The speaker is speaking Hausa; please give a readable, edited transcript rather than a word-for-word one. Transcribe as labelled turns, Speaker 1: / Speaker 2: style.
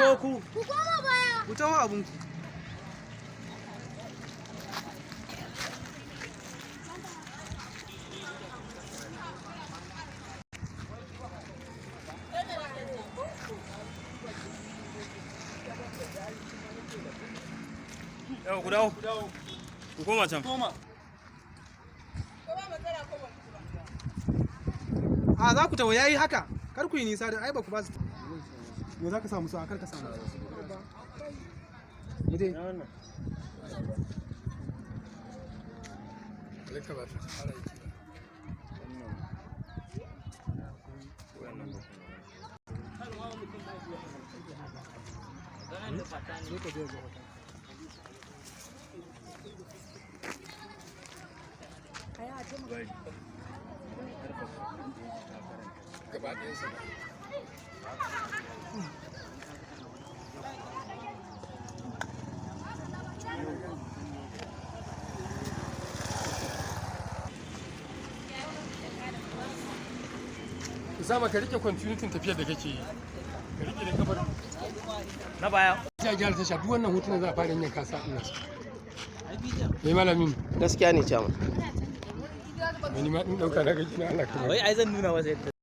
Speaker 1: Taho ku.
Speaker 2: Ku koma baya.
Speaker 3: Ku taho abinku.
Speaker 1: Yau ku dawo. Ku koma can.
Speaker 3: A za ku taho, yayi haka. Kar ku yi nisa da ai ba ku ba su. Me za ka samu su a kar ka samu. Mu je. Sai ka je ga hoton.
Speaker 4: Usama, ka rike continuity tafiyar da kake yi. Ka rike da kafar.
Speaker 1: Na baya.
Speaker 4: Sai a gyara tasha, duk wannan hotunan za a fara yin kasa ina so. Eh, malamin.
Speaker 5: Gaskiya ne, chairman.
Speaker 4: Wani ma din dauka na gaji na Allah kamar.
Speaker 1: Wai ai zan nuna masa yadda.